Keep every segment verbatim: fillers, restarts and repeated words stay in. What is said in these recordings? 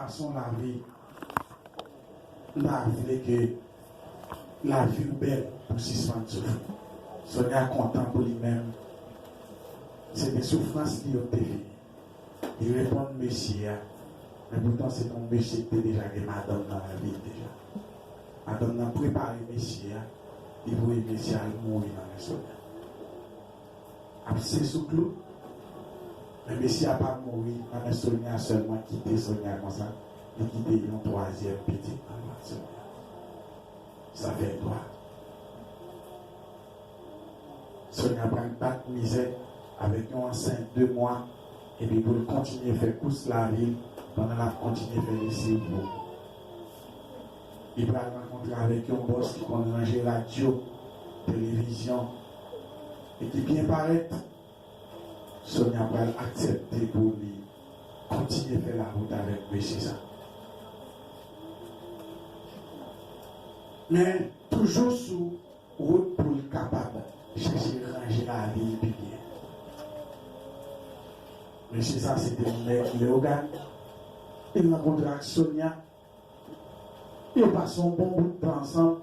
Gason lavi, m ta vle ke lavi w bèl pou w sispann soufri. Sonia kontan pou li menm. Se te soufrans li yo te fini. Li reponn mesye a, men poutan se yon mesye ki te deja gen madanm nan lavi l deja. Madanm nan prepare mesye a, li voye mesye a al mouri nan men Sonia. Abse sou klou. Men mesye a pa mouri nan men Sonia sèlman, kite Sonia konsa, li kite yon twazyèm pitit nan vant Sonia. Sa fè twa. Sonia pral bat mizè avèk yon ansent de mwa, epi pou l kontinye fè kous lavi l pandan l ap kontinye fè lesiv pou li. Li pral rankontre avèk yon bòs ki konn ranje radyo, televizyon, e ki byen parèt. Sonia pral aksepte pou li kontinye fè lawout avèk mesye sa. Men toujou sou wout pou l kapab chèche ranje lavi l pi byen. Mesye sa se te yon nèg Leyogàn. Li rankontre ak Sonia. Yo pase yon bon bout tan ansanm,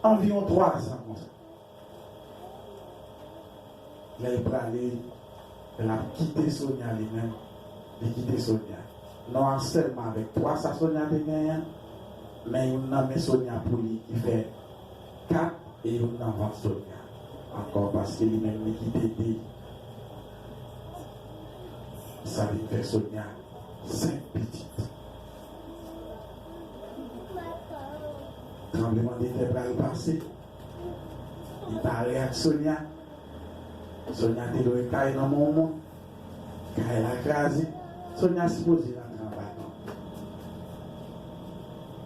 anviwon twa zan konsa. Lè l prale, lè l ap kite Sonia li menm, li kite Sonia. Non sèlman avèk twa sa Sonia te genyen an, men youn nan men Sonia pou li ki fè kat e youn nan vant Sonia ankò, paske li menm li kite de. Sa vin fè Sonia senk pitit. Tranblemanntè pral pase. Li pare ak Sonia. Sonia te lwe kay nan men yon moun. Kay la kraze. Sonia sipoze rantre anba tant.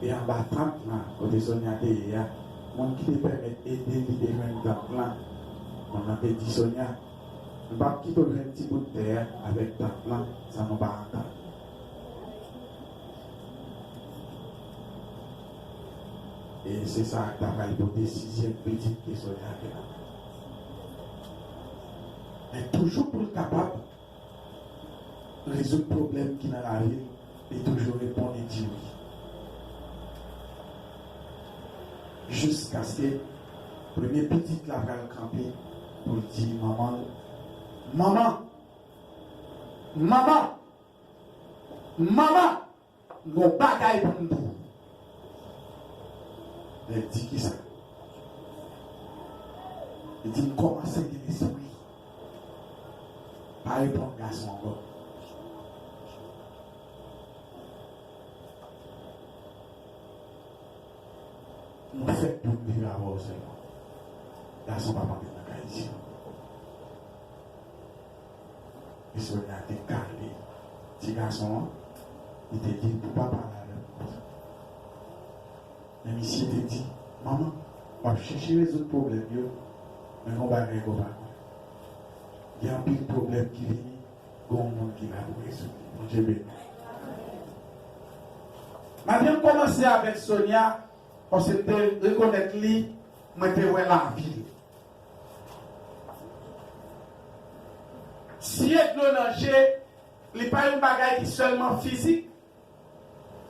E anba tant lan, kote Sonia te ye a, moun ki te pèmèt ede li te jwenn tant lan. Moun nan te di Sonia, "M p ap kite w jwenn ti bout tè a avèk tant lan san nou pa antann." E se sa k ta pral pote sizyèm pitit ke Sonia te la. Men toujou pou l kapab rezoud pwoblèm ki nan lavi l, li toujou reponn, li di wi. Jiskaske premye pitit la pral kanpe pou l di manman l, "Manman! Manman! Manman!" M gon bagay pou m di w. Lè l di kisa? Li di, "M kòmanse gen lespri." Pa reponn gason ankò. "Mwen fèt pou m viv avè w sèlman." Gason pa p antre nan kay isi. Misye a te kale ti gason an, li te di l pou pa pale avè m konsa. Men misye te di, "Manman, w ap chèche rezoud pwoblèm yo, men gon bagay ke w pa konnen. Gen anpil pwoblèm ki vini, gon moun ki la pou rezoud li." Bondye beni. Maten m kòmanse avèk Sonia, paske m te rekonèt li, mwen te wè lavi l. Siye dlo nan je, li pa yon bagay ki sèlman fizik,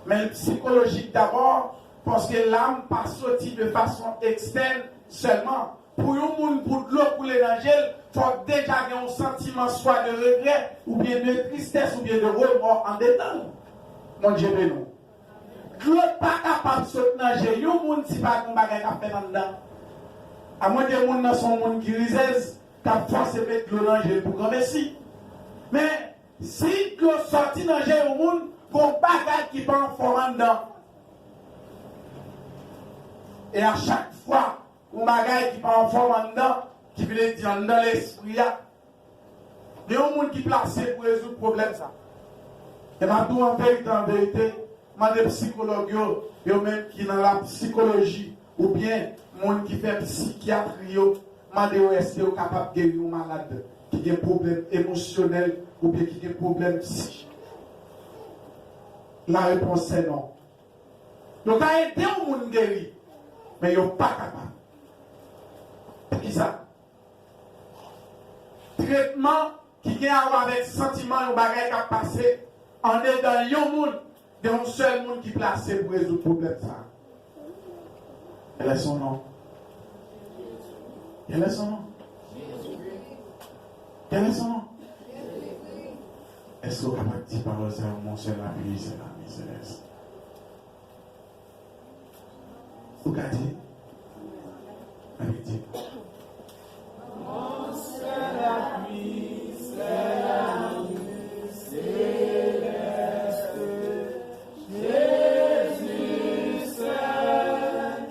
men l sikolojik dabò, paske lam pa soti de fason ekstèn sèlman. Pou yon moun, pou dlo koule nan je l, fòk deja gen yon santiman swa de regrè, oubyen de tristès, oubyen de remò andedan l. Bondye beni w. Dlo pa kapab sot nan je yon moun si pa gen yon bagay k ap fèt anndan. Amwenke moun nan se yon moun ki rizèz, k ap fòse met dlo nan je l pou granmesi. Men, si dlo sòti nan je yon moun, gon bagay ki pa anfòm anndan. E a chak fwa, gon bagay ki pa anfòm anndan, ki vle di anndan lespri a, gen yon moun ki plase pou rezoud pwoblèm sa. E m ap di w an verite, an verite, mande sikològ yo, yo menm ki nan la sikoloji, oubyen moun ki fè sikyatri yo, mande yo èske yo kapab geri yon malad ki gen pwoblèm emosyonèl oubyen ki gen pwoblèm sichik. La réponse est non. Yo ka ede yon moun geri, men yo pa kapab. Poukisa? Tretman ki gen a wè avèk santiman yon bagay k ap pase andedan yon moun, Gen yon sèl moun ki plase pou rezoud pwoblèm sa a. Quel est son nom? Quel est son nom? Quel est son nom? Èske w kapab di pawòl sa yo, mon seul appui, c'est l'ami céleste? Ou ka di? Ann di. Mon seul appui, c'est l'ami céleste. Jésus seul,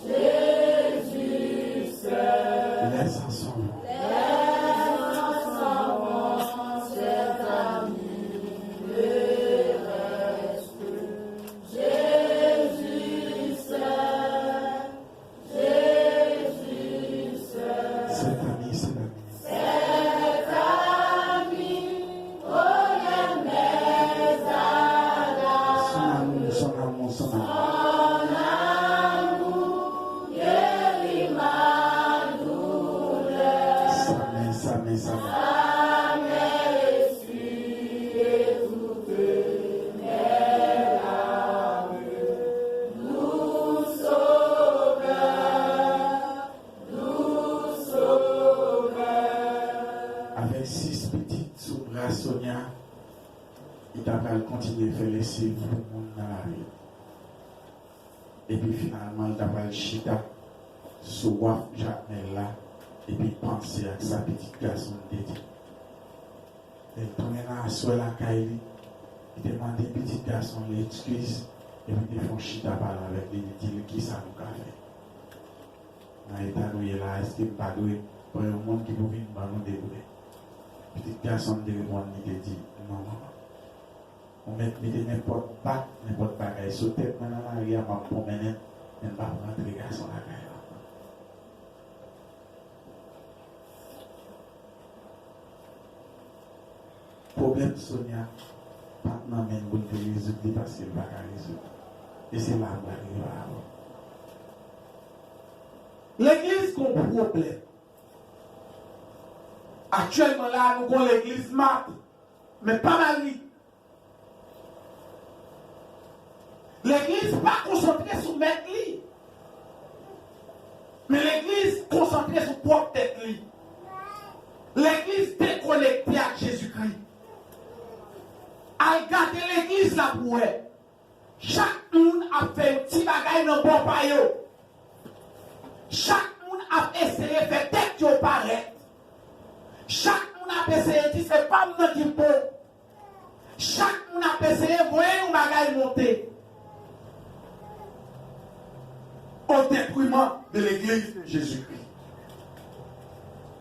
Jésus seul. Laisse ensemble. Laisse ensemble, cet ami me reste. Jésus seul, Jésus seul. Cet ami, cet ami. Cet ami, oh, il est mes alarmes. Son amour, son amour, son amour. Son amour guérit ma douleur. Sa men, sa men, sa men. Sa men essuie toutes mes larmes. Doux Sauveur, doux Sauveur. Avèk sis pitit sou bra Sonia, li ta pral kontinye fè lesiv pou moun nan lari. Epi finalman, li ta pral chita sou waf Jakmèl la, epi panse ak sa pitit gason l te di. Lè l tounen nan aswè lakay li, li te mande pitit gason l eskiz, epi li te fè yon chita pale avèk li, li di l, "Kisa nou ka fè?" Nan eta nou ye la, èske m pa dwe pran yon moun ki pou vin ban nou de bre? Pitit gason m te reponn, li te di, "Non, manman. Ou mèt mete nenpòt bak, nenpòt bagay sou tèt mwen nan lari a, m ap pwomennen, men m p ap rantre gason lakay la." Pwoblèm Sonia pa t nan men l pou l te rezoud li paske l pa ka rezoud. E se la m pral rive avè w. Legliz gon pwoblèm. Aktyèlman la, nou gon legliz mat, men pa mari. Legliz pa konsantre sou mèt li, men legliz konsantre sou pwòp tèt li. Legliz dekonekte ak Jezikri. Al gade legliz la pou wè. Chak moun ap fè yon ti bagay nan bò pa yo. Chak moun ap eseye fè tèt yo parèt. Chak moun ap eseye di se pa m nan ki bon. Chak moun ap eseye voye yon bagay monte. Au détriment de l'église de Jésus-Christ.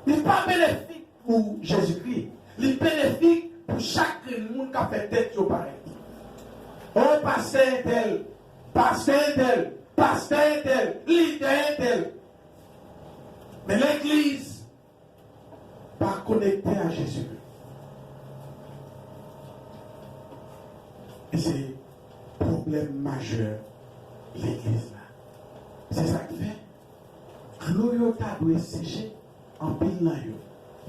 Li pa benefik pou Jezikri. Li benefik pou chak grenn moun k ap fè tèt yo parèt. O pastè entèl, pastè entèl, pastè entèl, lidè entèl. Men legliz pa konekte a Jezikri. E se pwoblèm majè legliz la. Se sa k fè dlo yo ta dwe seche, anpil nan yo,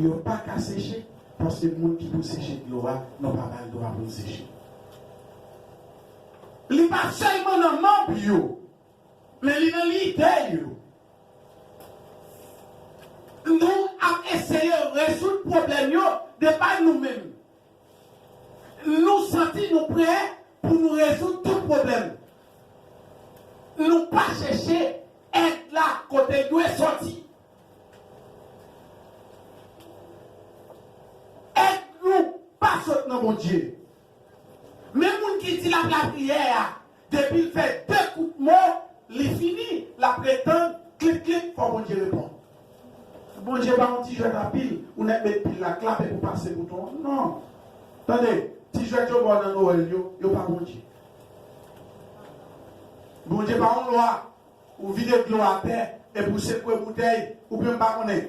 yo pa ka seche, paske moun ki pou seche dlo a, nou pa ba l dwa pou l seche. Li pa sèlman nan manm yo, men li nan lidè yo. Nou ap eseye rezoud pwoblèm yo de pa nou menm. Nou santi nou prè pou nou rezoud tout pwoblèm. Nou pa chèche èd la kote l dwe sòti. Èd nou pa sot nan Bondye. Men moun ki di l ap lapriyè a, depi l fè de kout mo, li fini, l ap ret tann, klik, klik, fò Bondye reponn. Bondye pa yon ti jwèt a pil, ou nèk met pil la, klap epi w pase bouton an. Non. Tande, ti jwèt yo ba w nan Nwèl yo, yo pa Bondye. Bondye pa yon lwa, ou vide dlo atè, epi w sekwe boutèy, oubyen m pa konnen.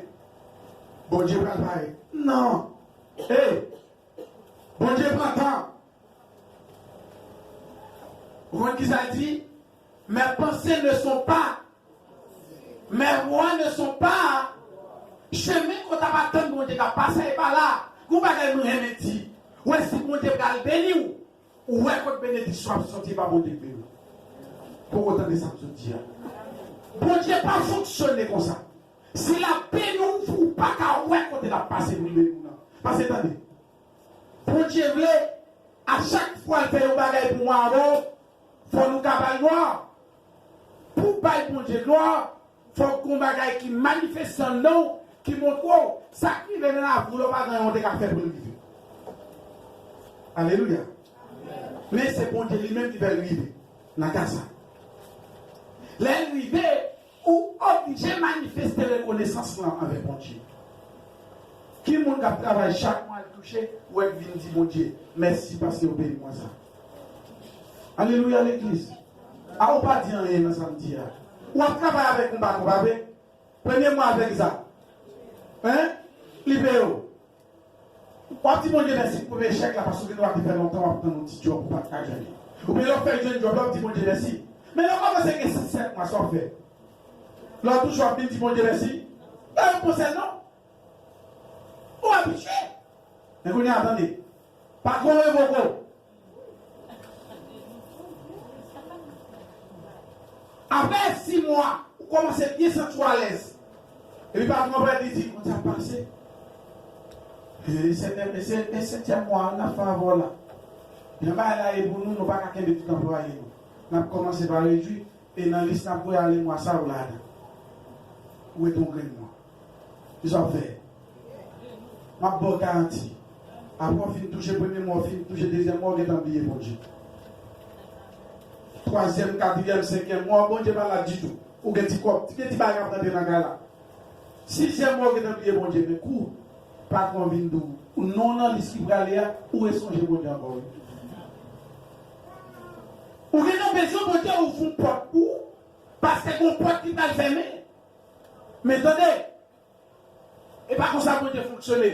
Bondye pral pare. Non. Hey! Bondye pran tan. Ou konn ki sa l di? Mes pensées ne sont pas, mes voies ne sont pas. Chemen ke w t ap atann Bondye k ap pase e pa la. Gon bagay mwen renmen di. Ou wè si Bondye pral beni w. Ou wè kot benediksyon ap soti, pa Bondye k beni w. Poko tande sa m sot di a. Bondye pa fonksyone konsa. Si l ap beni w, ou pa ka wè kote l ap pase pou l beni w nan. Pase tande. Bondye vle, a chak fwa l fè yon bagay pou mwen avè w, fò nou ka ba l glwa. Pou bay Bondye glwa, fòk gon bagay ki manifeste anndan w, ki montre w sa k rive nan lavi w la, pa gen anyen w te ka fè pou l rive. Alelouya. Men se Bondye li menm ki fè l rive nan ka sa. Lè l rive, ou oblije manifeste rekonesans lan anvè Bondye. Ki moun k ap travay chak mwa l touche, ou wè l vin di Bondye mèsi paske w beni mwen sa? Alelouya, legliz. A, ou pa di anyen nan sa m di a. W ap travay avèk yon baton, pa vre? Premye mwa avèk sa. Hein? Li peye w. W ap di Bondye mèsi pou premye chèk la, paske w gen dwa te fè lontan w ap tann yon ti djòb ou pa t ka jwenn li. Oubyen lè w fèk jwenn djòb la, w ap di Bondye mèsi. Men lè w kòmanse gen sis sèt mwa, sa w fè? Lè w touche, w ap vin di Bondye mèsi? Ba yo konsèy non. Ou abitye. Men kounye a, tande. Patwon revoke w. Apre sis mwa, ou kòmanse byen santi w alèz. Epi patwon an pral di, "Kòman sa pase?" E se, e se, e setyèm mwa a n ap fè avè w la. Jan bagay la ye pou nou, nou pa ka kenbe tout anplwaye nou. N ap kòmanse pa redui, e nan lis n ap voye ale mwa sa a, ou ladan. Ou rete yon grenn mwa. Kisa w ap fè? M ap ba w garanti. Apre w fin touche premye mwa, w fin touche dezyèm mwa, w gentan bliye Bondye. Twazyèm, katriyèm, senkyèm mwa, Bondye pa la ditou. Ou gen ti kòb, gen ti bagay k ap rantre nan kay la. Sizyèm mwa, w gentan bliye Bondye. Men kou patwon an vin di w non w nan lis ki prale a, ou resonje Bondye ankò, wi. Ou gentan bezwen Bondye ouvri yon pòt pou ou, paske gen yon pòt ki pral fèmen. Men tande, e pa konsa Bondye fonksyone.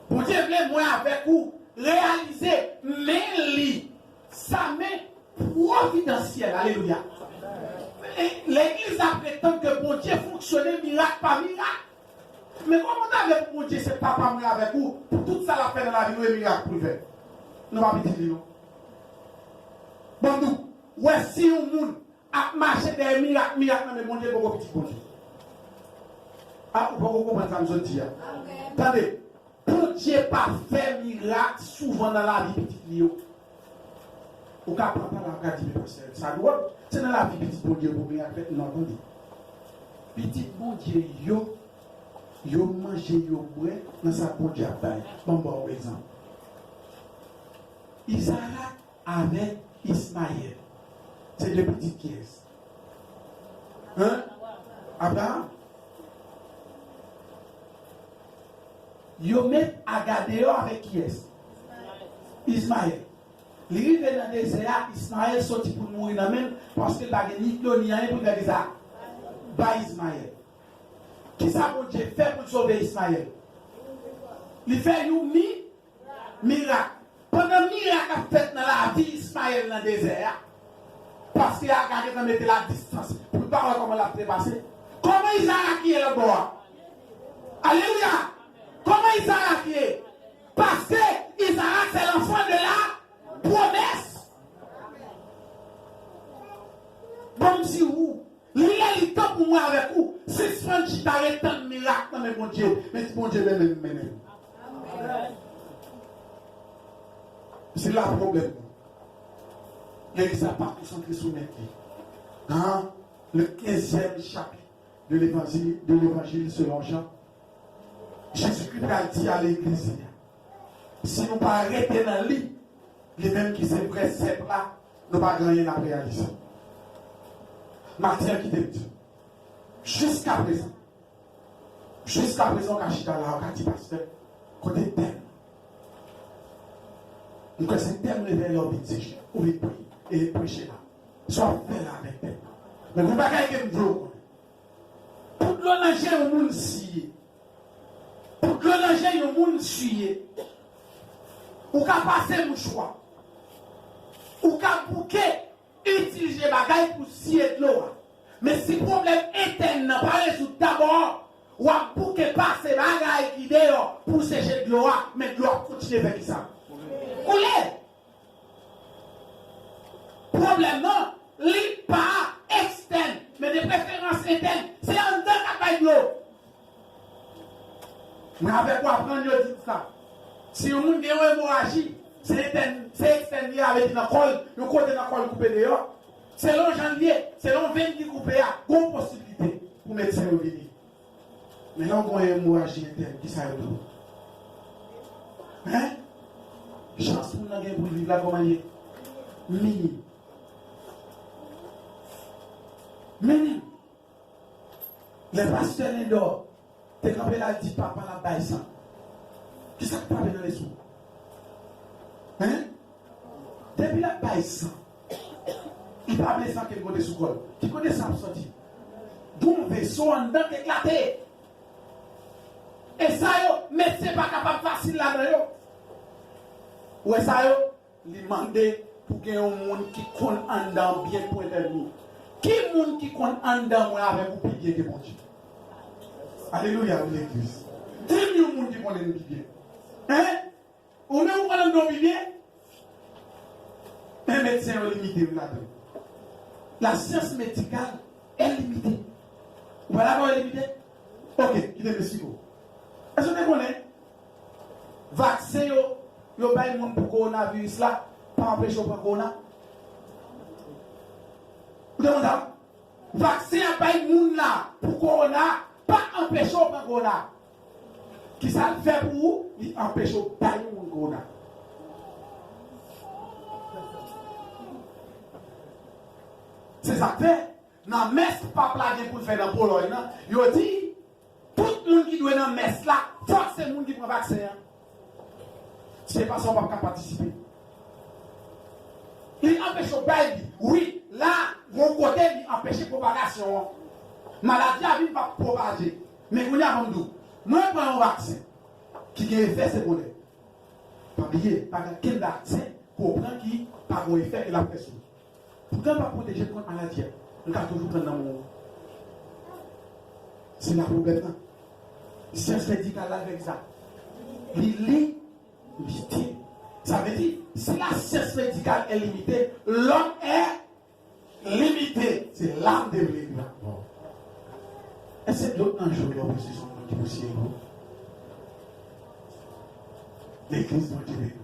Bondye vle mwen avèk ou reyalize men li, sa men pwovidansyèl. Alelouya. E legliz la pretann ke Bondye fonksyone mirak pa mirak. Men kòman w ta vle pou Bondye se papa mwen avèk ou, pou tout sa l ap fè nan lavi nou e mirak pou l fè? Nou pa pitit li non. Ban m di w, wè si yon moun ap mache dèyè mirak, mirak nan men Bondye, poko pitit Bondye. A, ou poko konprann sa m sot di a? Tande, Bondye pa fè mirak souvan nan lavi pitit li yo. Ou ka pran pale, ou ka di, "Men pastè, sa dwòl, se nan lavi pitit Bondye pou mirak fèt." Non, tande. Pitit Bondye yo, yo manje, yo bwè nan sa Bondye ap bay. Ban m ba w egzanp. Izarak avèk Ismayèl. Se de pitit kiyès? Hein? Abraram. Yo met Aga deyò avèk kiyès? Ismayèl. Li rive nan dezè a, Ismayèl soti pou l mouri nan men l, paske l pa gen ni dlo, ni anyen pou l fè kisa? Bay Ismayèl. Kisa Bondye fè pou l sove Ismayèl? Li fè yon mi- mirak. Pandan mirak ap fèt nan lavi Ismayèl nan dezè a, paske Aga gentan mete l a distans pou l pa wè kòman l ap trepase. Kòman Izarak ye lòt bò a? Alelouya! Kòman Izarak ye? Paske Izarak se l'enfant de la promesse. Ban m di ou, Li lè li tan pou mwen avèk ou sispann chita ret tann mirak nan men Bondye. Men di Bondye mennen m, mennen m. Se la pwoblèm nou. Legliz la pa konsantre sou nèg li. Nan le kenzyèm chapit de levanjil, de levanjil selon Jan, Jezikri pral di a legliz li a, si nou pa rete nan li, li menm ki se vrè sèp la, nou pa gen anyen n ap reyalize. Mati an kite m di w. Jiskaprezan, jiskaprezan, w ka chita la, w ka di, "Pastè, kote tèm?" M kwè se tèm revèy la w vin seche, ou vin priye, e preche la. Sa w ap fè la avèk tèm nan? Men gon bagay ke m vle w konnen. Pou dlo nan je yon moun siye. Pou dlo nan je yon moun siye. Ou ka pase mouchwa. Ou ka bouke itilize bagay pou siye dlo a. Men si pwoblèm entèn nan pa rezoud dabò, w ap bouke pase bagay ki deyò pou seche dlo a, men dlo ap kontinye fè kisa? koule. Pwoblèm nan, li pa ekstèn, men de preferans entèn. Se anndan k ap bay dlo. Mwen avèk ou aprann yo di sa. Si yon moun gen yon emoraji, se entèn, se ekstèn li avè ki nan kò l, yon kote nan kò l koupe deyò. Selon jan l ye, selon venn ki koupe a, gon posiblite pou medsen yo vini. Men lè w gen yon emoraji entèn, kisa yo di w? Hein? Chans moun nan gen pou l viv la, kòman l ye? Minim. Minim. Lè pastè Lendò te kanpe la, l di papa l ap bay san. Kisa k frape nan lespri w? Hein? Depi l ap bay san, li pa vle san ke l pote sou kò l. Ki kote san ap soti? Gon veso anndan k eklate. E sa yo, medsen pa kapab fasil ladan yo. Ou wè sa yo? Li mande pou gen yon moun ki konn anndan w byen pou entèvni. Ki moun ki konn anndan mwen avèk ou pi byen ke Bondye? Alelouya, wi, legliz. Di m yon moun ki konnen m pi byen. Hein? Ou menm ou konn anndan w pi byen? Men medsen yo limite wi ladan. La science médicale est limitée. Ou pa dakò e limite? Ok, kite m esplike w. Èske w te konnen vaksen yo, yo bay moun pou kowonaviris la pa anpeche w pran kowona? Ou te konn sa? Vaksen y ap bay moun la pou kowona pa anpeche w pran kowona. Kisa l fè pou ou? Li anpeche w bay yon moun kowona. Se sa k fè, nan mès pap la gen pou l fè nan Polòy nan, yo di, tout moun ki dwe nan mès la, fòk se moun ki pran vaksen an. Si se pa sa, w p ap ka patisipe. Li anpeche w bay li. Wi, la, yon kote, li anpeche pwopagasyon an. Maladi a vin p ap pwopaje. Men kounye a, ban m di w, mwen pran yon vaksen ki gen efè segondè. Pa bliye, pa gen okenn vaksen ke w pran ki pa gen efè ke l ap fè sou ou. Poutan, l p ap pwoteje l kont maladi a. Ou ka toujou pran nan men w. Se la pwoblèm nan. Syans medikal la fè sa. Li limite. Sa vle di, si la science médicale est limitée, l'homme est limité. Se la m te vle rive. Èske dlo k nan je w la, ou bezwen se yon moun ki pou siye l pou ou? Legliz Bondye beni w.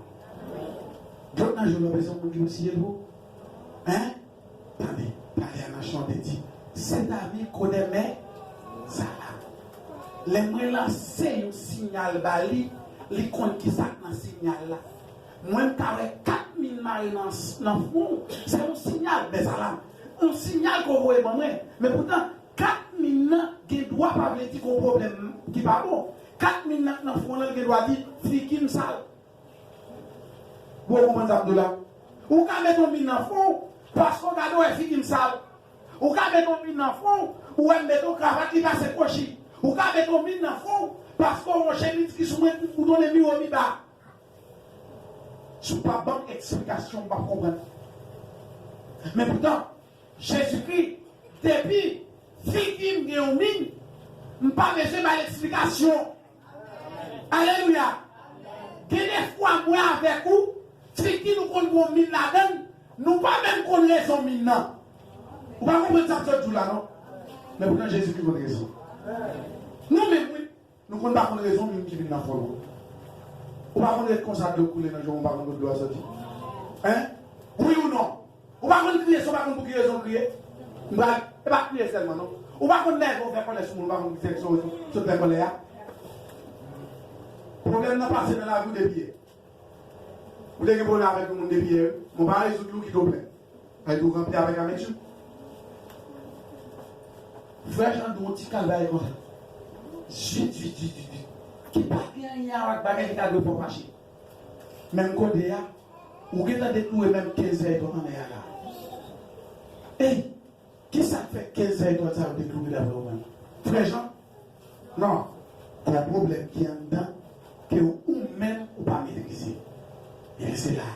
Dlo k nan je w la, ou bezwen se yon moun ki pou siye l pou ou? Hein? Tande, pale a nan chan te di, c'est ami connaît mes alarmes. Lè mwen lanse yon siyal ba li, li konn kisa k nan siyal la. Mwen m ka wè kat min mare nan, nan fwon w, se yon siyal, mes alarmes. Yon siyal ke w voye ban mwen. Men poutan, kat min nan gen dwa pa vle di gon pwoblèm ki pa bon. Kat min nan k nan fwon w lan, l gen dwa di, figi m sal. Ou konprann sa m di w la? Ou ka met yon min nan fwon w, paske w gade w wè figi m sal. Ou ka met yon min nan fwon w, ou wè m met yon kravat li pase kwochi. Ou ka met yon min nan fwon w, paske w wè yon chemiz ki sou mwen, ou tounen miwo mi ba. Si w pa ban m eksplikasyon, m p ap konprann. Men poutan, Jezikri, depi figi m gen yon min, m pa bezwen bay eksplikasyon. Alelouya! Gen de fwa mwen avèk ou, figi nou konn gen yon min ladan l, nou pa menm konn rezon min nan. Ou pa konprann sa m sot di w la, non? Men poutan, Jezikri konn rezon. Nou menm, wi. Nou konn pa konn rezon min ki vin nan fwon nou. Ou pa konn ret konsa dlo koule nan je w, ou pa konn kot dlo a soti. Hein? Wi ou non? Ou pa konn kriye, si w pa konn pou ki rezon w kriye. M pral, e pa kriye sèlman non. Ou pa konn nève w fè kòlè sou moun, ou pa konn ki sèks ou sot fè kòlè a. Pwoblèm nan pase nan lavi w depi yè. Ou te gen pwoblèm avèk yon moun depi yè, wi. Mwen pa rezoud li, w kite w plè. Ay tou ranpli avèk ametyou. Frè Jan di yon ti kalbari konsa. Zwit, zwit, zwit, zwit, zwit. Ki pa gen anyen a wè ak bagay ki ta dwe fè w fache. Menm kote a, ou gentan dekloure menm kenz zètwal nan mè a la. Ey! Kisa k fè kenz zètwal sa yo dekloure daprè ou menm? Frè Jan? Non. Gon pwoblèm ki anndan ke ou menm ou pa metrize. Ebyen se la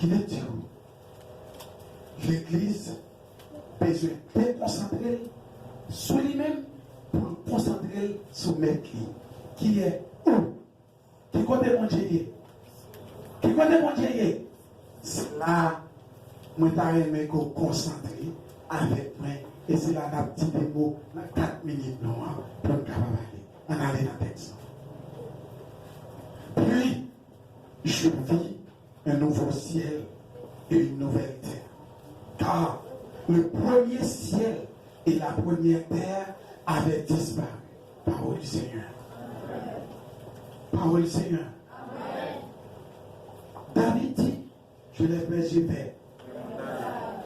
ki te di w, legliz bezwen dekonsantre l sou li menm pou l konsantre l sou mèt li. Kiyè ou? Ki kote Bondye ye? Ki kote Bondye ye? Se la mwen ta renmen ke w konsantre avèk mwen, e se la n ap di de mo nan kat minit nou an pou n kapab ale. Ann ale nan tèks lan. Puis, je vis un nouveau ciel et une nouvelle terre. Car le premier ciel et la première terre avaient disparu. Parole du Seigneur. Parole du Seigneur. David dit, je lève mes yeux vers.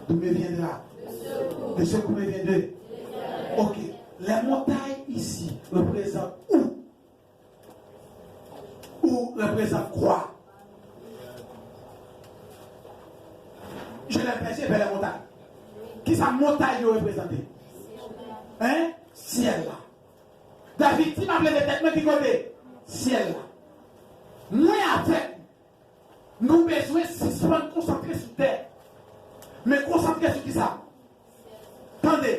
D'où me viendra? Le secours me vient de. Ok. Les montagnes ici représentent où? Ou reprezante kwa? Je lève mes yeux vers les montagnes. Kisa montay yo reprezante? Hein? Syèl la. David di, m ap leve tèt mwen ki kote? Syèl la. Mwen avèk nou bezwen sispann konsantre sou tè. Men konsantre sou kisa? Tande,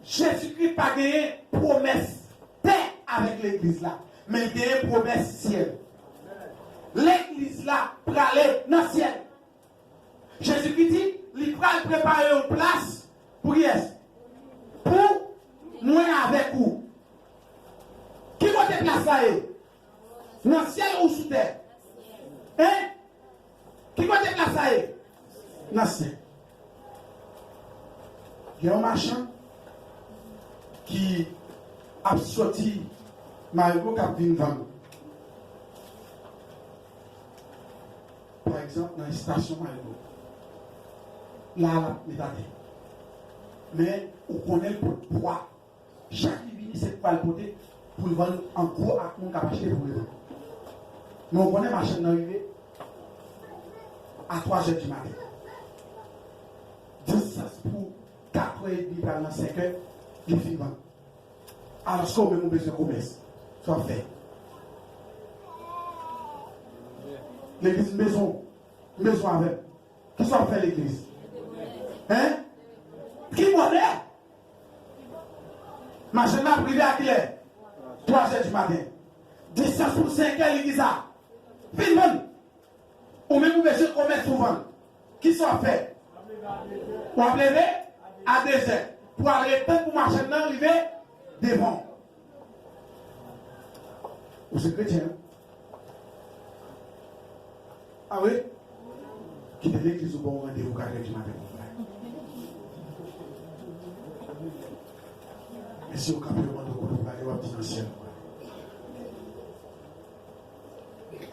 Jezikri pa genyen pwomès tè avèk legliz la, men l genyen pwomès syèl. Legliz la prale nan syèl. Jezikri di, li pral prepare yon plas pou kiyès? Pou mwen avèk ou. Ki kote plas la ye? Nan syèl ou sou tè? Hein? Ki kote plas la ye? Nan syèl. Gen yon machann ki ap soti Marigo k ap vin vann. Pa egzanp, nan estasyon Marigo. La, l ap met atè. Men, ou konnen l pot pwa. Chak li vini, se pwa l pote pou l vann an gwo ak moun k ap achte pou l vann. Men ou konnen machann nan rive a twa zè di maten. Distans pou kat è edmi pral nan senk è, li fin vann. Alòske ou menm ou bezwen komès. Sa w ap fè? Legliz, m bezwen w. M bezwen w avè m. Kisa w ap fè legliz? Hein? Ki bonè? Machann nan ap rive a kilè? Twa zè di maten. Distans pou senk è, li di sa. Fin vann. Ou menm ou bezwen komès pou vann. Kisa w ap fè? W ap leve a de zè pou al ret tann pou machann nan rive devan w. Ou se kretyen, wi? A wi? Kite legliz ou ba w randevou kat è di maten pou fè. Men si w kanpe, yo mande w kote w prale, w ap di nan syèl.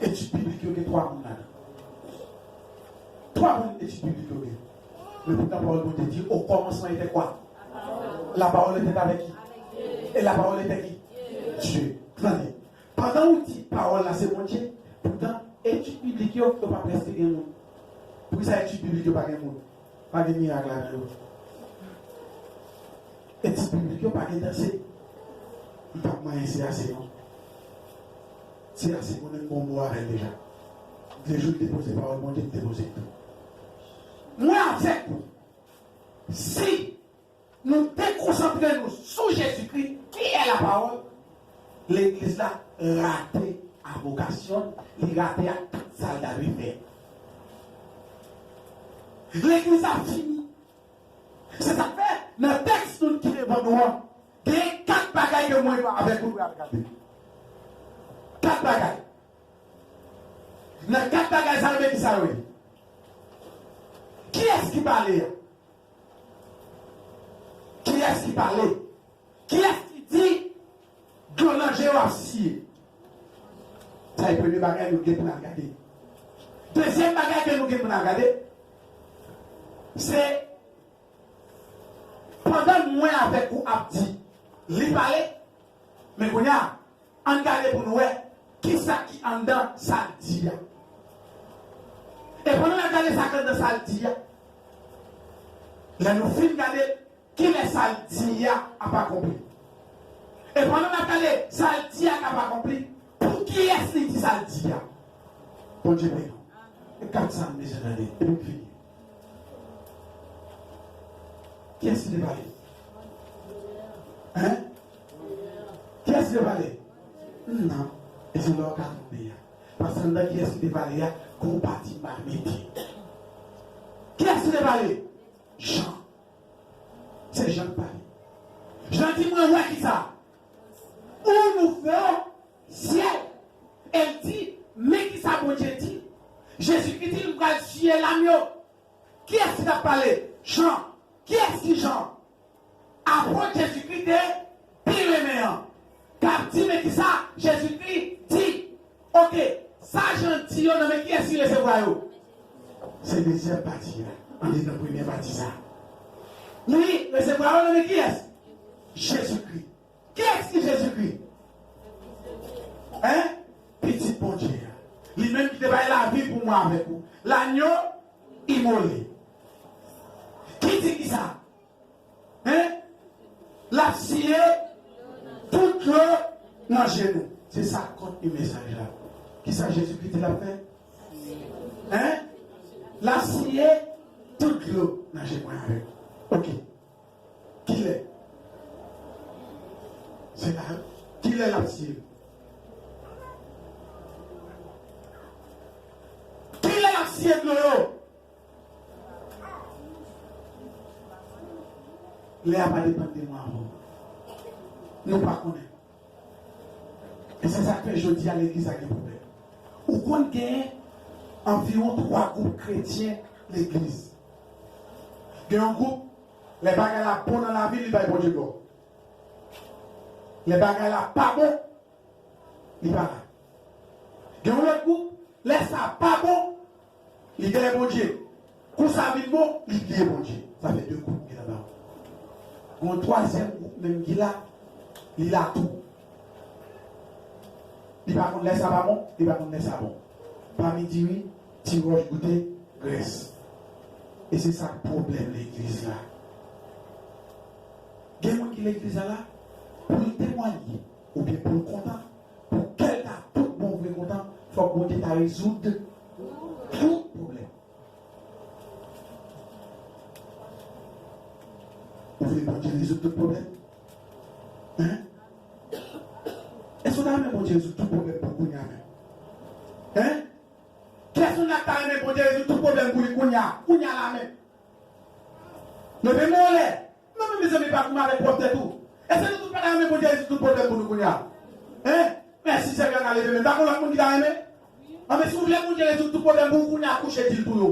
Etid biblik yo gen twa moun ladan. Twa moun etid biblik yo gen. Men poutan pawòl Bondye di, au commencement était quoi? La parole était avec qui? Et la parole était qui? Dieu. Tande. Pandan ou di pawòl la se Bondye, poutan etid biblik yo, yo pa prèske gen moun. Poukisa etid biblik yo pa gen moun? Pa gen mirak ladan yo. Etid biblik yo pa gen danse. M p ap manyen, se ase non. Se ase, mwen menm m gon mo avè l deja. Lejou l te poze pawòl Bondye, m te poze l tou. Mwen avèk ou. Si nou dekonsantre nou sou Jezikri, ki è la pawòl, legliz la rate a vokasyon l, li rate a tout sa l ta dwe fè. Legliz la fini. Se sa k fè, nan tèks nou ki devan nou an, gen kat bagay ke mwen avèk ou pral gade. Kat bagay. Nan kat bagay sa yo, men ki sa yo ye? Kiyès ki pale a? Kiyès ki pale? Kiyès ki di dlo nan je yo ap siye? Sa e premye bagay nou gen pou n al gade. Dezyèm bagay ke nou gen pou n al gade, se pandan mwen avèk ou ap di, li pale, men kounye a, ann gade pou nou wè kisa ki anndan sa l di a. E pandan n ap gade sa k anndan sa l di a, lè nou fin gade, kilè sa l di a ap akonpli? E pandan n ap gade sa l di a k ap akonpli, pou kiyès li di sa l di a? Bondye beni w. E kat sa m bezwen tande epi m fini. Kiyès ki te pale? Hein? Kiyès ki te pale? Non. E se lè w ka tonbe a. Paske anndan kiyès ki te pale a, Gon pati m pa mete. Kiyès ki te pale? Jan. Se Jan k pale. Jan di, mwen wè kisa? Ou louvè syèl. E l di, men kisa Bondye di. Jezikri di, m pral siye lam yo. Kiyès ki t ap pale? Jan. Kiyès ki Jan? Apot Jezikri te pi renmen an. K ap di, men kisa Jezikri di. Oke, sa Jan di yo, nan men kiyès li resevwa yo? Se dezyèm pati a. Ann li nan premye pati sa. Li resevwa yo nan men kiyès? Jezikri. Kiyès ki Jezikri? Hein? Pitit Bondye a. Li menm ki te bay lavi pou mwen avèk ou. Lanyo imole. Ki di kisa? Hein? L ap siye tout dlo nan je nou. Se sa kontni mesaj la. Kisa Jezikri di l ap fè? Hein? L ap siye tout dlo nan je mwen avèk. Oke. Kilè? Se la. Kilè l ap siye? Kilè l ap siye dlo yo? Lè a pa depann de mwen ankò. Nou pa konnen. E se sa k fè jodi a legliz la gen pwoblèm. Ou konn gen anviwon twa gwoup kretyen legliz. Gen yon gwoup, lè bagay la bon nan lavi, li bay Bondye glwa. Lè bagay la pa bon, li pa la. Gen yon lòt gwoup, lè sa pa bon, li dèyè Bondye. Kou sa vin bon, li bliye Bondye. Sa fè de gwoup ki la ba ou. Gon twazyèm gwoup menm ki la, li la tou. Li pa konn lè sa pa bon, li pa konn lè sa bon. Pa midi wi, ti wòch goute grès. E se sa k pwoblèm legliz la. Gen moun ki legliz la la, pou l temwanye, oubyen pou l kontan, pou kè l ta tout bon vre kontan, fòk Bondye ta rezoud tout pwoblèm. Ou vle Bondye rezoud tout pwoblèm? Hein? Èske w ta renmen Bondye rezoud tout pwoblèm pou kounya menm? Hein? Kiyès nan nou k ta renmen Bondye rezoud tout pwoblèm pou li kounya? Kounya la menm. Leve men w anlè. Non, men mezanmi, pa kouman avèk pwòp tèt ou. Èske nou tout pa ta renmen Bondye rezoud tout pwoblèm pou nou kounya? Hein? Mèsi, Seyè, n a leve men. Pa gon lòt moun ki ta renmen? Anben, si w vle Bondye rezoud tout pwoblèm pou ou kounya, kouche di l tou yo.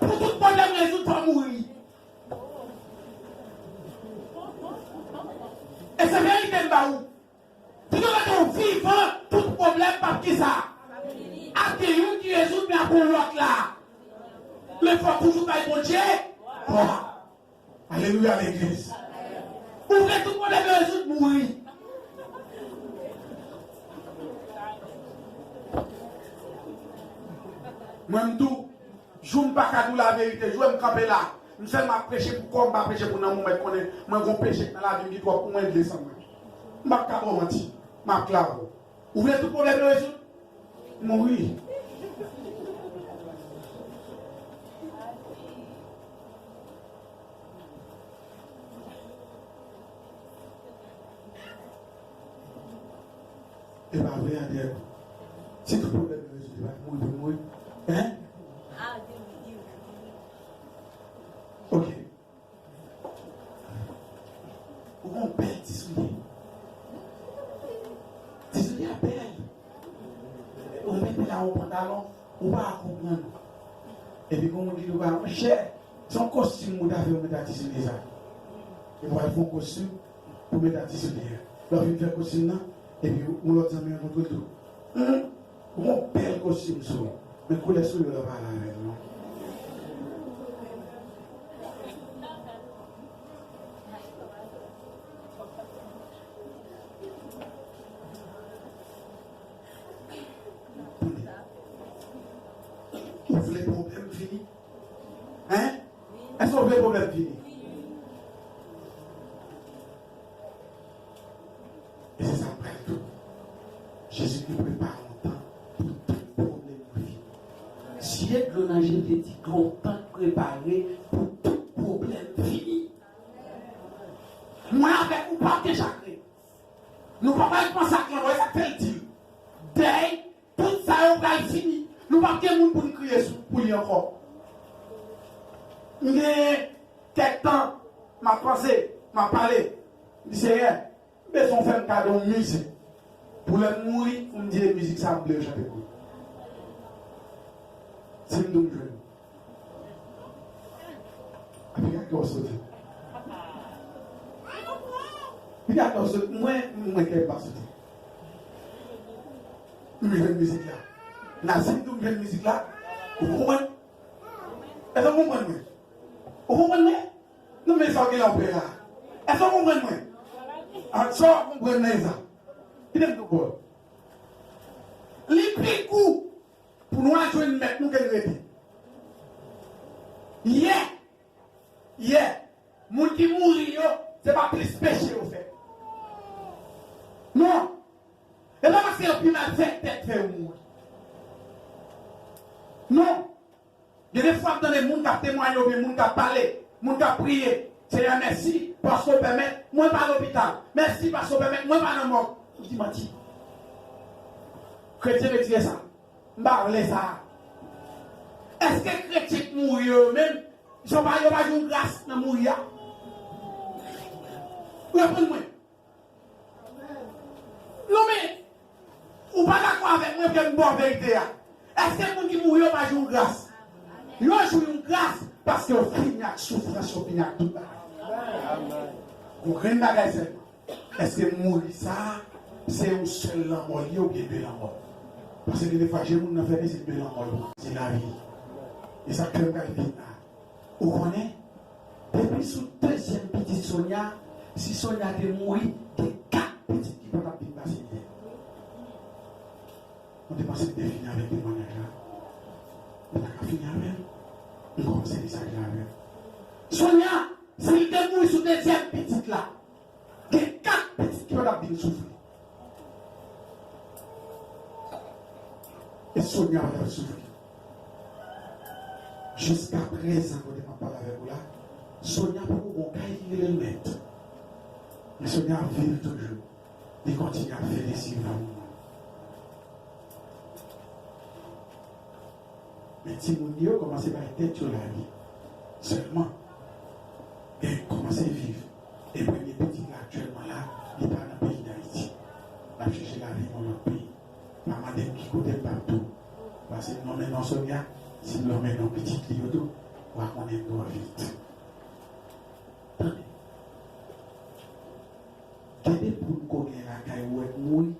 Pou tout pwoblèm rezoud, fò mouri. E se verite m ba ou. Piga w rete w vivan, tout pwoblèm p ap kisa? Ap gen youn ki rezoud, men ap yon lòt la. Men fò w toujou bay Bondye glwa. Alelouya, legliz. Ou vle tout pwoblèm yo rezoud, mouri. Mwen, m tou, jou m pa ka di w laverite, jou m kanpe la, m sèlman ap preche pou kò m, m pa preche pou nanm ou, mèt konnen mwen gon peche k nan lavi m ki twòp pou mwen, desann mwen. M p ap ka ba w manti, m ap kla avè w. Ou vle tout pwoblèm yo rezoud? Mouri. E pa vre, André? Si tout pwoblèm yo rezoud, e pa mouri pou mouri? Hein? Ok. Ou gon bèl ti soulye. Ti soulye a bèl. Ou mete la yon pantalon, ou pa konprann. Epi gon moun ki di w, monchè, se yon kostim ou ta fè, ou mete a ti soulye sa. Epi w al fè yon kostim pou mete a ti soulye a. Lè w fin fè kostim nan, epi yon lòt zanmi rankontre l tou. Hum, yon bèl kostim sou ou. Men koulè soulye w la pa ale avè l non. Ou vle pwoblèm fini? Hein? Èske w vle pwoblèm fini? E se sa m pral tou. Jezikri prepare yon tan pou tout pwoblèm yo fini. Sye dlo nan je l te di, gen yon tan k prepare pou tout pwoblèm fini. Mwen avèk ou p ap gen chagren. Al panse ak lanmò, e sa k fè l di l, dèy, tout sa yo pral fini. Nou p ap gen moun pou n kriye sou, pou li ankò. M gen kèk tan, m ap panse, m ap pale. M di, Seyè, m bezwen w fè m kado yon mizik. Pou lè m mouri, pou m di e mizik sa m vle yo chante pou mwen. Si m di w m jwenn. Epi gade kò w soti. Epi gade kò w soti. Mwen, mwen kè m pa soti. M jwenn mizik la. Nan si m di w m jwenn mizik la, ou konprann? Èske w konprann mwen? Ou konprann mwen? Non, men sa w gen la w pè a. Èske w konprann mwen? A, sa w konprann nan sa? Kite m tou pòl. Li pi gou pou nou al jwenn mèt nou ke n rete. Yè, yè, moun ki mouri yo, se pa plis peche yo fè. Non. E pa paske yo pi malfektè k fè yo mouri. Non. Gen de fwa m tande moun k ap temwaye oubyen moun k ap pale, moun k ap priye, Seyè, mèsi paske w pèmèt mwen pa lopital. Mèsi paske w pèmèt mwen pa nan mòg. Ou di manti. Kretyen retire sa. M pa vle sa. Èske kretyen k mouri yo menm, yo pa, yo pa jwenn gras nan mouri a? Reponn mwen. Non, men, ou pa dakò avèk mwen, fè m ba w verite a. Èske moun ki mouri yo pa jwenn yon gras? Yo jwenn yon gras paske yo fini ak soufrans, yo fini ak tout bagay. Yon grenn bagay sèlman. Èske mouri sa a, se yon sèl lanmò li ye oubyen de lanmò? Paske gen de fwa, je moun nan fèmen, se de lanmò li pran, se lavi. E sa k fè m pral vin la. Ou konnen, depi sou dezyèm pitit Sonia, si Sonia te mouri, gen kat pitit ki pa t ap vin pase mizè. Mwen te panse m te fini avèk temwayaj la. Mwen pa ka fini avè l. M kòmanse li sa ki avè l. Sonia, si l te mouri sou dezyèm pitit la, gen kat pitit ki pa t ap vin soufri. E Sonia pa t ap soufri. Jiska prezan, kote m ap pale avèk ou la, Sonia poko gon kay ki rele l mèt. Men Sonia ap viv toujou. Li kontinye ap fè lesiv pou moun. Men timoun li yo kòmanse bay tèt yo lavi. Sèlman, gen kòmanse viv. E premye pitit la aktyèlman la, li pa nan peyi Dayiti. L ap chèche lavi nan lòt peyi. Pa mande m ki kote, m p ap di w. Pase m nonmen non Sonia, si m nonmen non pitit li yo tou, w a konnen m twò vit. Tande. Gen de moun ko gen lakay ou wè k mouri,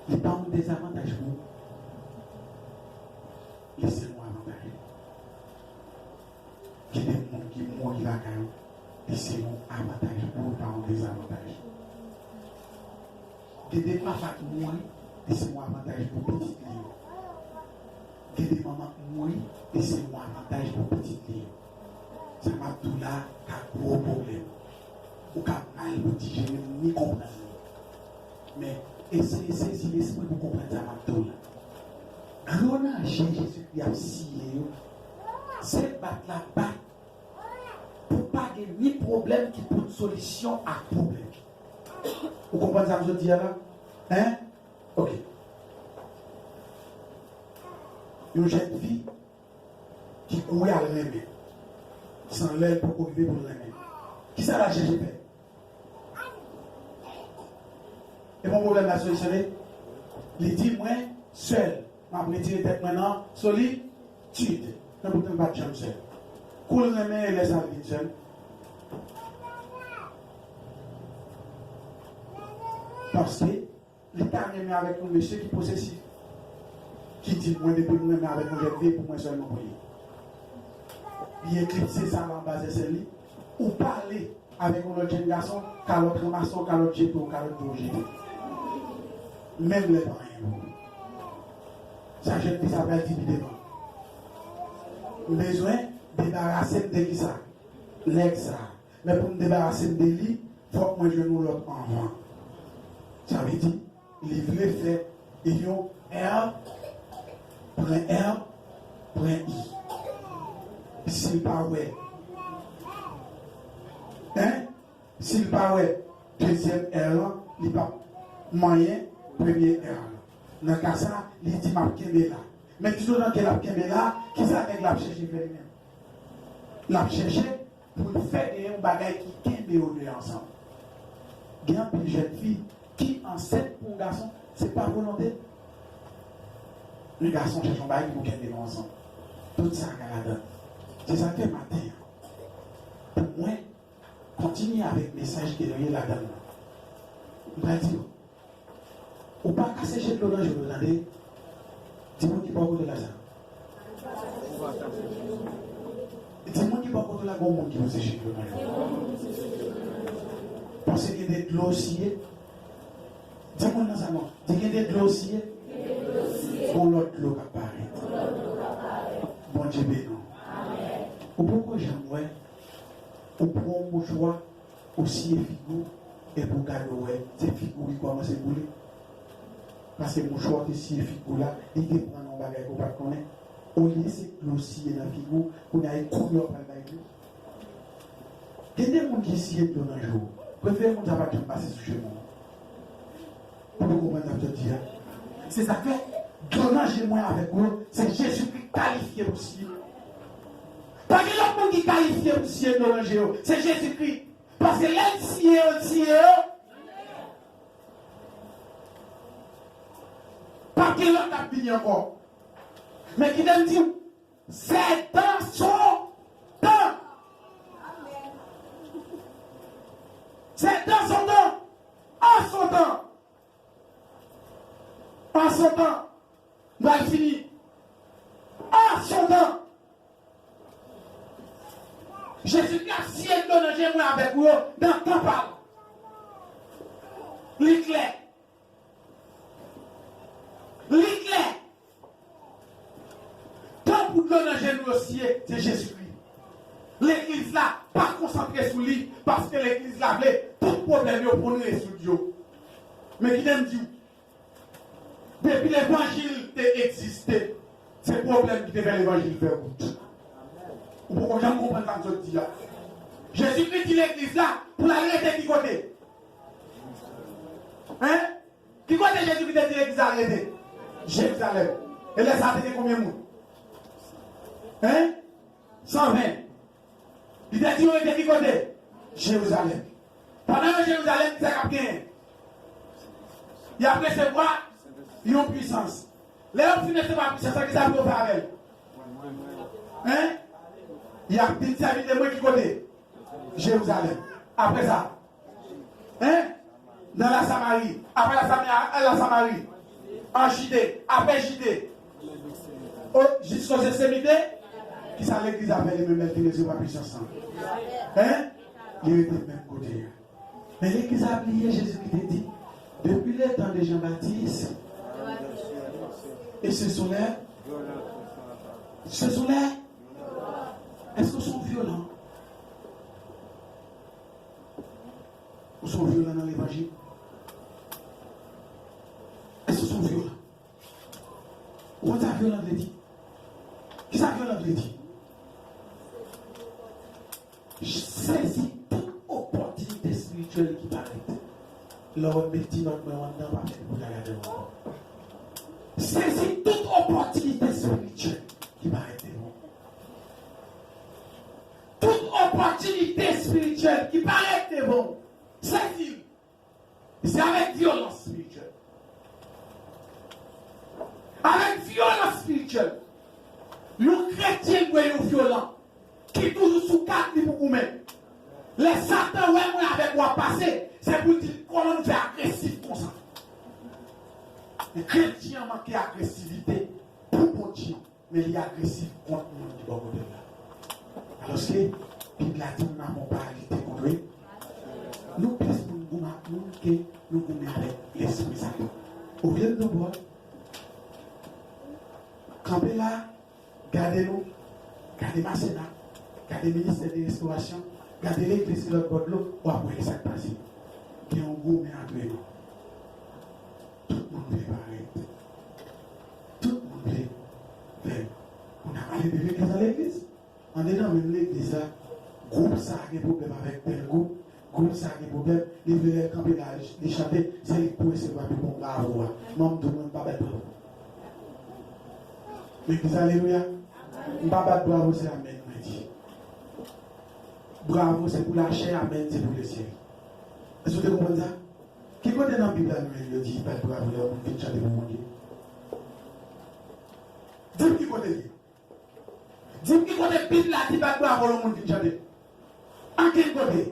li pa yon dezavantaj pou ou. Li se yon avantaj. Gen de moun ki mouri lakay ou, li se yon avantaj pou ou, li pa yon dezavantaj. Gen de papa k mouri, li se yon avantaj pou pitit li yo. Gen de manman k mouri, li se yon avantaj pou pitit li yo. Sa m ap di w la ka gwo pwoblèm. Ou ka mal pou dijere l, ni konprann li. Men, eseye sezi lespri pou konprann sa m ap di w la. Gwo nan je Jezikri ap siye yo, se bat l ap bat pou pa gen ni pwoblèm ki pot solisyon ak pwoblèm. Ou konprann sa m sot di a la? Hein? Ok. Yon jèn fi ki kouri al renmen, san lè l poko rive pou l renmen. Kisa l al chèche fè? E bon pwoblèm la solisyone? Li di, mwen sèl, m ap retire tèt mwen nan solitid. Men poutan l pa t janm sèl. Kou l renmen, e lè sa l vin sèl. Paske li ta renmen avèk yon mesye ki posesif, ki di, mwen, depi m renmen avèk yon jèn fi, pou mwen sèlman pou li. Li eklipse sa la anba zèsèl li. Ou pale avèk yon lòt jèn gason, kalòt ranmase w, kalòt jete w, kalòt tou jete. Menm lè pa anyen pou ou. Sa jèn fi sa pral di pi devan. M bezwen debarase m de kisa? Nèg sa. Men pou m debarase m de li, fòk mwen jwenn yon lòt anvan. Sa vle di, li vle fè yon R, pran R, pran I. Si l pa wè, hein? Si l pa wè dezyèm R lan, Li p ap manyen premye è a. Nan ka sa, li di, "M ap kenbe la." Men toutotan ke l ap kenbe la, kisa nèg la ap chèche fè li menm? L ap chèche pou l fè gen yon bagay ki kenbe yo de ansanm. Gen anpil jèn fi ki ansent pou yon gason, se pa volonte l. Men gason chèche yon bagay pou kenbe nou ansanm. Tout sa ka ladan. Se sa k fè maten an, pou mwen, kontinye avèk mesaj ke nou ye ladan l lan. M pral di w, ou pa ka seche dlo nan je w, tande. Di moun ki bò kote w la sa. Di moun ki bò kote w la, gon moun ki pou seche dlo nan je w. Paske gen de dlo siye. Di moun nan sa non. Di gen de dlo siye. Gon lòt dlo k ap parèt. Bondye beni w. Ou poko janm wè ou pran yon mouchwa, ou siye figi w, epi w gade w wè se figi w ki kòmanse boule. Paske mouchwa w te siye figi w la, li te pran nan yon bagay ke w pa t konnen. Olye se dlo siye nan figi w, kounye a e kounye a w pral bay dlo. Gen de moun ki siye dlo nan je w. Prefere moun sa pa t janm pase sou chemen w. Ou konprann sa m sot di a? Se sa k fè, dlo nan je mwen avèk ou yo, se Jezikri k kalifye pou siye. Pa gen lòt moun ki kalifye pou siye dlo nan je yo. Se Jezikri. Paske lè l siye yo, l siye yo. Pa gen lòt k ap vini ankò. Men kite m di w, c'est dans son temps. C'est dans son temps. En son temps. En son temps. M pral fini. En son temps. Jezikri ap siye dlo nan je mwen avèk ou yo nan tan pa l. Li klè. Li klè. Tan pou dlo nan je nou yo siye, se Jezikri. Legliz la pa konsantre sou li, paske legliz la vle tout pwoblèm yo pou n rezoud yo. Men kite m di w, depi levanjil te egziste, se pwoblèm ki te fè levanjil fè wout. Ou poko janm konprann sa m sot di a. Jezikri di legliz la pou l al rete ki kote? Hein? Ki kote Jezikri te di legliz la al rete? Jerizalèm. E lè sa a te gen konbyen moun? Hein? San ven. Li te di yo rete ki kote? Jerizalèm. Pandan yo Jerizalèm, kisa k ap genyen? Y ap resevwa yon pwisans. Lè yo fin resevwa pwisans lan, kisa pou yo fè avè l? Hein? Y ap vin sèvitè mwen ki kote? Jerizalèm. Apre sa, hein? Nan Lasamari. Apre Lasamari, an Lasamari. An Jide. Apre Jide. O, jiska Semite. Kisa legliz la fè li menm lè l fin resevwa pwisans lan? Hein? Li rete menm kote a. Men legliz la bliye Jezikri te di, depuis le temps de Jean-Baptiste, et ce sont les, ce sont les, èske w se yon vyolan? Ou se yon vyolan nan levanjil? Èske w se yon vyolan? Ou konn sa vyolan vle di? Kisa vyolan vle di? Sezi tout opòtinite espirityèl ki parèt. Lè w wè m met ti nòt mwen yo anndan, pa fè pou ta gade yo ankò. Sezi tout opòtinite espirityèl ki parèt devan w. Tout opòtinite espirityèl ki parèt devan w, sezi l. E se avèk vyolans espirityèl. Avèk vyolans espirityèl. Yon kretyen dwe yon vyolan ki toujou sou gad li pou goumen. Lè Satan wè mwen avèk ou ap pase, se pou l di, "Kòman nou fè agresif konsa?" Men kretyen an manke agresivite pou Bondye. Men li agresif kont moun ki bò kote l la. Alòske, Bib la di nou n avons pas à lutter contre eux. Nou plis pou n goumen ak moun ke nou goumen avèk lespri Satan. Olye n nou bò, kanpe la, gade nou, gade Masena, gade Ministè de Restorasyon, gade legliz ki lòt bò dlo, w ap wè ki sa k pase. Gen yon goumen antre nou. Tout moun vle parèt. Tout moun vle fè. Kounye a pale de legliz nan legliz. Andedan menm legliz la, gwoup sa a gen pwoblèm avèk tèl gwoup, gwoup sa a gen pwoblèm. Li vle lè l kanpe la, li chante, se li k pou resevwa pi bon bravo a. Mwen, m tou, mwen, m pa bat bravo. Legliz, alelouya. M pa bat bravo, se amèn mwen di. Bravo, se pou lachè, amèn, se pou lesyèl. Èske w te konprann sa? Ki kote nan Bib la nou menm yo di bat bravo lè yon moun fin chante pou Bondye? Di m ki kote l ye. Di m ki kote Bib la di bat bravo lè yon moun fin chante. Ankenn kote.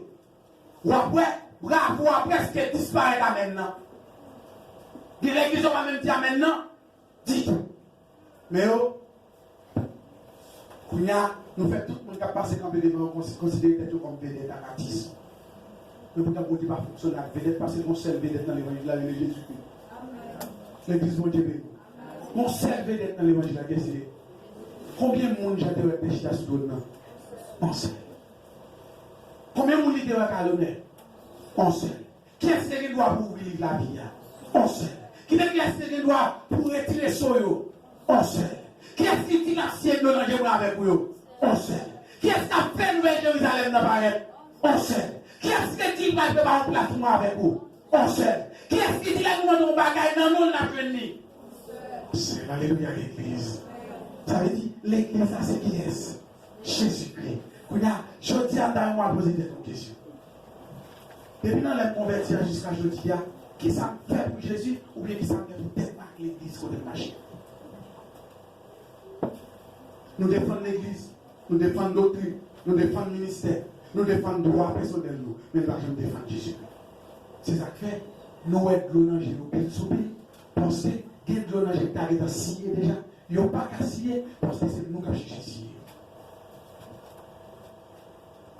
W ap wè, bravo a prèske disparèt amèn nan. Gen legliz yo pa menm di amèn nan ditou. Men yo, kounye a, nou fè tout moun k ap pase kanpe devan yo konsi-, konsidere tèt yo kòm vedèt ak atis. Men poutan Bondye pa fonksyone ak vedèt, paske gon sèl vedèt nan levanjil la, rele Jezikri. Legliz Bondye beni. Gon sèl vedèt nan levanjil la, ki se konbyen moun Jan te wè te chita sou twòn nan? Yon sèl. Konbyen moun li te wè k al onè? Yon sèl. Kiyès ki gen dwa pou ouvri liv lavi a? Yon sèl. Kiyès ki gen dwa pou retire so yo? Yon sèl. Kiyès ki di l ap siye dlo nan je mwen avèk ou yo? Yon sèl. Kiyès k ap fè nouvèl Jerizalèm nan parèt? Yon sèl. Kiyès ki di l pral prepare yon plas pou mwen avèk ou? Yon sèl. Kiyès ki di lè nou mande yon bagay nan non l n ap jwenn li? Yon sèl. Alelouya, legliz. Sa vle di, legliz la se kiyès? Jezikri. Kounye a, jodi a, m ta renmen w al poze tèt ou kesyon. Depi nan lè m konvèti a jiska jodi a, kisa m fè pou Jezi oubyen kisa m fè pou tèt m ak legliz kote m mache? Nou defann legliz, nou defann doktrin, nou defann ministè, nou defann dwa pèsonèl nou, men nou pa janm defann Jezikri. Se sa k fè, nou wè dlo nan je nou pil sou pil, paske gen dlo nan je ki ta gentan siye deja, yo pa ka siye, paske se nou k ap chèche siye yo.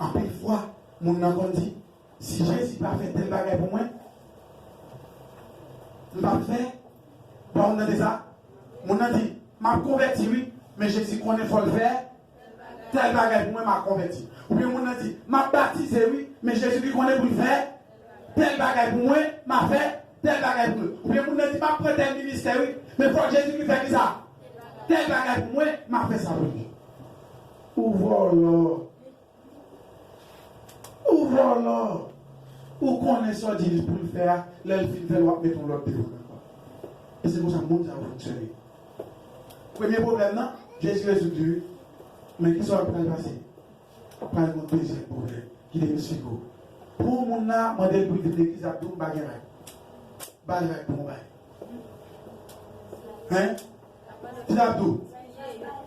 Anpil fwa, moun nan konn di, si Jezi pa fè tèl bagay pou mwen, m p ap fè. Bon, moun nan di sa? Moun nan di, m ap konvèti, wi, men Jezi konnen fò l fè tèl bagay pou mwen, m a konvèti. Oubyen moun nan di, m ap batize, wi, men Jezi ki konnen pou l fè tèl bagay pou mwen, m a fè tèl bagay pou mwen. Oubyen moun nan di, m ap pran tèl ministè, wi, men fò Jezi ki fè kisa? Tèl bagay pou mwen, m a fè sa pou li. Ou vòlò. Ou vòlò. Ou konnen sa w di l pou l fè a, lè l fin fè l, w ap met yon lòt devan l ankò. E se konsa moun sa yo fonksyone. Premye pwoblèm nan, Jezi rezoud li, wi. Men kisa k pral pase? Pral gen yon dezyèm pwoblèm ki te plis pi gwo. Pou yon moun la, mande l pou l vin legliz, l ap di w, m pa gen règ. Ba l règ pou yon bagay. Hein? Ti Abdou.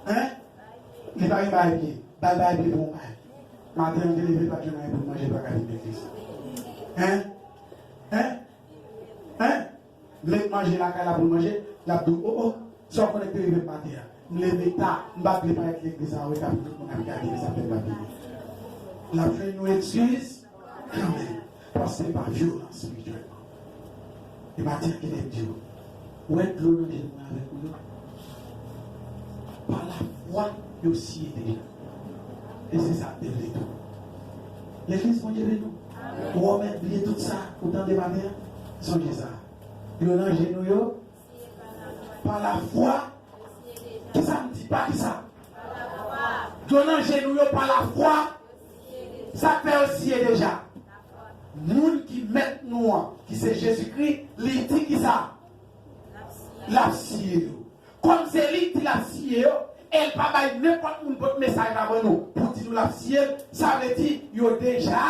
Hein? Li pa gen bagay pye. Ba l bagay pye pou yon bagay. Maten an, te leve, pa t jwenn anyen pou l manje, pa ka vin legliz. Hein? Hein? Hein? Met manje lakay la pou l manje, l ap di w, o, o, sa w konnen k te rive m maten an? M leve ta, m pa t vle parèt legliz la, wè, epi tout moun ap gade m, sa fè m pa vini. L ap jwenn yon eskiz kanmenm, paske se pa vyolans espirityèlman. E maten an, kite m di w, ou wè dlo nan je mwen avèk ou yo, pa lafwa, yo siye deja. E se sa k te vle tou. Legliz, Bondye beni w. Ou wè w mèt bliye tout sa ou tande maten an? Sonje sa. Yo nan je nou yo, pa lafwa. Kisa m di? Pa kisa? Yo nan je nou yo, pa lafwa. Sa k fè yo siye deja? Moun ki mèt nou an, ki se Jezikri, li di kisa? L ap siye yo. Kòm se li ki di l ap siye yo, e l pa bay nenpòt moun pot mesaj la ban nou pou di nou l ap siye l, sa vle di yo deja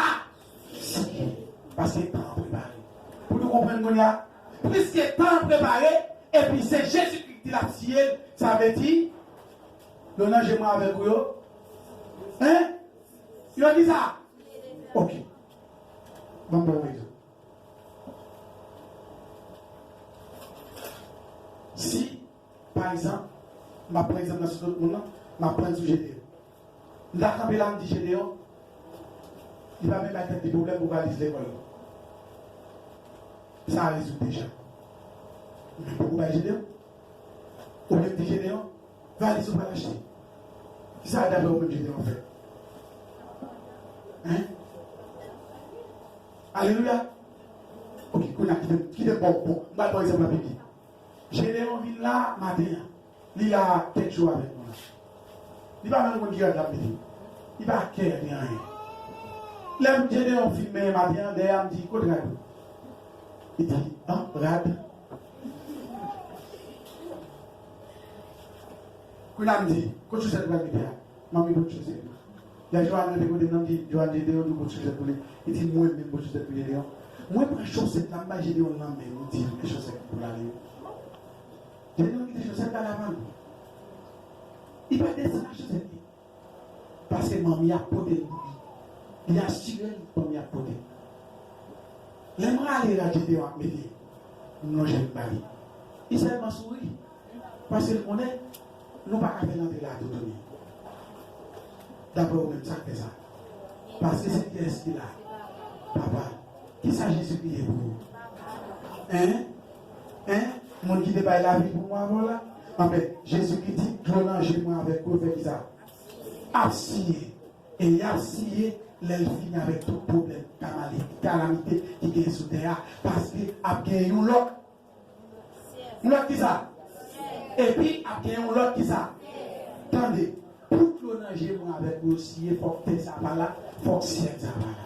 siye. Paske tan an prepare. Pou nou konprann kounye a, pliske tan an prepare, epi se Jezikri ki di l ap siye l, sa vle di, yo nan je mwen avèk ou yo. Hein? Yo di sa? Ok. Ban m ba w yon egzanp. Si, pa egzanp, m ap pran egzanp nan sou tout moun nan, m ap pran sou Jedeyon. M ta kanpe la, m di Jedeyon, li pa menm bay tèt li pwoblèm pou valiz lekòl li. Sa rezoud deja. Men poko bay Jedeyon. Oubyen m di Jedeyon, valiz ou pral achte. Kisa daprè ou menm Jedeyon fè? Hein? Alelouya. Ok, kounye a, kite, kite m ba w, bon, m pral pran egzanp la pi byen. Jedeyon vin la maten an. Li la kèk jou avèk nou la. Li pa menm konn ki rad l ap mete. Li pa kè de anyen. Lè m Jedeon fin menyen maten an, dèyè a m di, "Kot rad ou?" Li di, "An, rad." Kounye a m di, "Kot chosèt ou pral mete a?" Manmi pot chosèt. Lè Joanne te kote m nan, m di, "Joanne, Jedeon di w pot chosèt pou li." Li di, "Mwen menm pot chosèt pou Jedeon." Mwen pran chosèt la, m bay Jedeon nan men, m di, "Men chosèt pou l ale yo." Jedeon kite chosèt la lavan l. Li pa desann ak chosèt li. Paske manmi ap pote l pou li. Li asire l manmi ap pote l. Lè m rale rad Jedeon ap mete, m lonje m ba li. Li sèlman souri. Paske l konnen nou pa ka fè l antre la toutouni. Daprè ou menm, sa k fè sa? Paske se kiyès ki la? Papa. Kisa Jezikri ye pou ou? Hein? Hein? Moun ki te bay lavi pou mwen avan la? Anfen, Jezikri di, dlo nan je mwen avèk ou fè kisa? Ap siye. E y ap siye lè l fini avèk tout pwoblèm, kamali-, kalamite ki gen sou tè a. Paske ap gen yon lòt. Yon lòt kisa? Epi ap gen yon lòt kisa? Tande, pou dlo nan je mwen avèk ou yo siye, fòk tè sa pa la, fòk syèl sa pa la.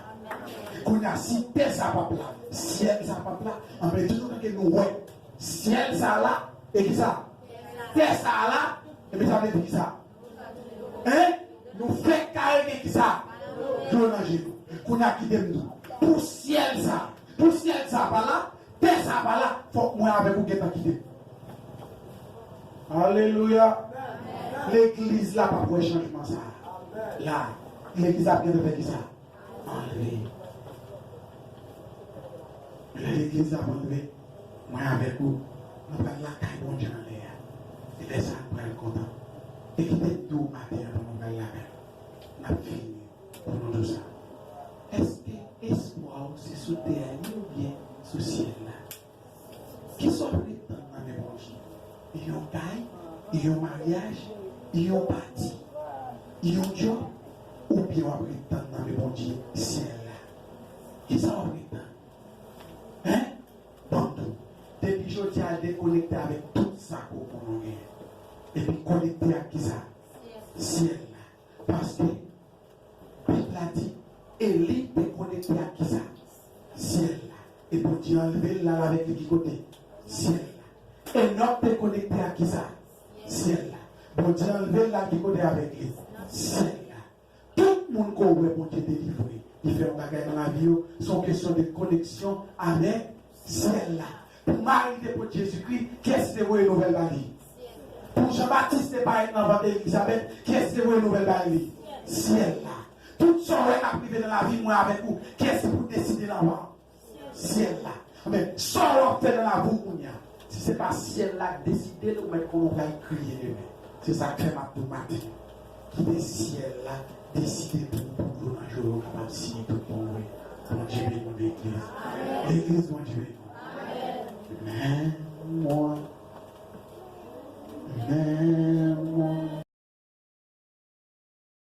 Kounye a, si tè sa p ap la, syèl sa p ap la, anben, toutotan ke nou wè syèl sa la, e kisa? Tè sa la, ebyen sa vle di kisa? Hein? Nou fèk kare gen kisa? Dlo nan je nou. Kounye a kite m di w, pou syèl sa, pou syèl sa pa la, tè sa pa la, fòk mwen avèk ou gentan kite. Alelouya. Legliz la p ap wè chanjman sa a. La, legliz la ap gentan fè kisa? Anlve. Lè legliz la ap anlve, mwen avèk ou, nou pral lakay Bondye anlè a. E lè sa a, nou pral kontan. E kite m di w maten an, pandan nou pral lakay, n ap fini pou nou di w sa. Èske espwa w se sou tè a li oubyen sou syèl la? Kisa w ap ret tann nan men Bondye? Yon kay? Yon maryaj? Yon pati? Yon djòb? Oubyen w ap ret tann nan men Bondye syèl la? Kisa w ap ret tann? Hein? Ban m di w. Depi jodi a, dekonekte avèk tout sa ke w konnen w genyen. Epi konekte ak kisa? Syèl la. Paske Bib la di, Eli te konekte ak kisa? Syèl la. E Bondye anlve l, l al avèk li ki kote? Syèl la. Enòk te konekte ak kisa? Syèl la. Bondye anlve l, l al ki kote avèk li? Syèl la. Tout moun ke w wè Bondye delivre, li fè yon bagay nan lavi yo, se yon kesyon de koneksyon avèk syèl la. Pou Mari te pot Jezikri, kiyès ki te voye nouvèl ba li? Pou Jan Batis te parèt nan vant Elizabèt, kiyès ki te voye nouvèl ba li? Syèl la. Tout sa w wè k ap rive nan lavi mwen avèk ou, kiyès ki pou deside nan wa? Syèl la. Men, sa w ap fè nan lavi w kounye a, si se pa syèl la k deside l, ou mèt konnen w pral kriye demen. Se sa k fè m ap di w maten, kite syèl la deside pou ou, pou dlo nan je w yo kapab siye tout pou ou. Bondye beni w, legliz. Legliz, Bondye beni w. Men mwen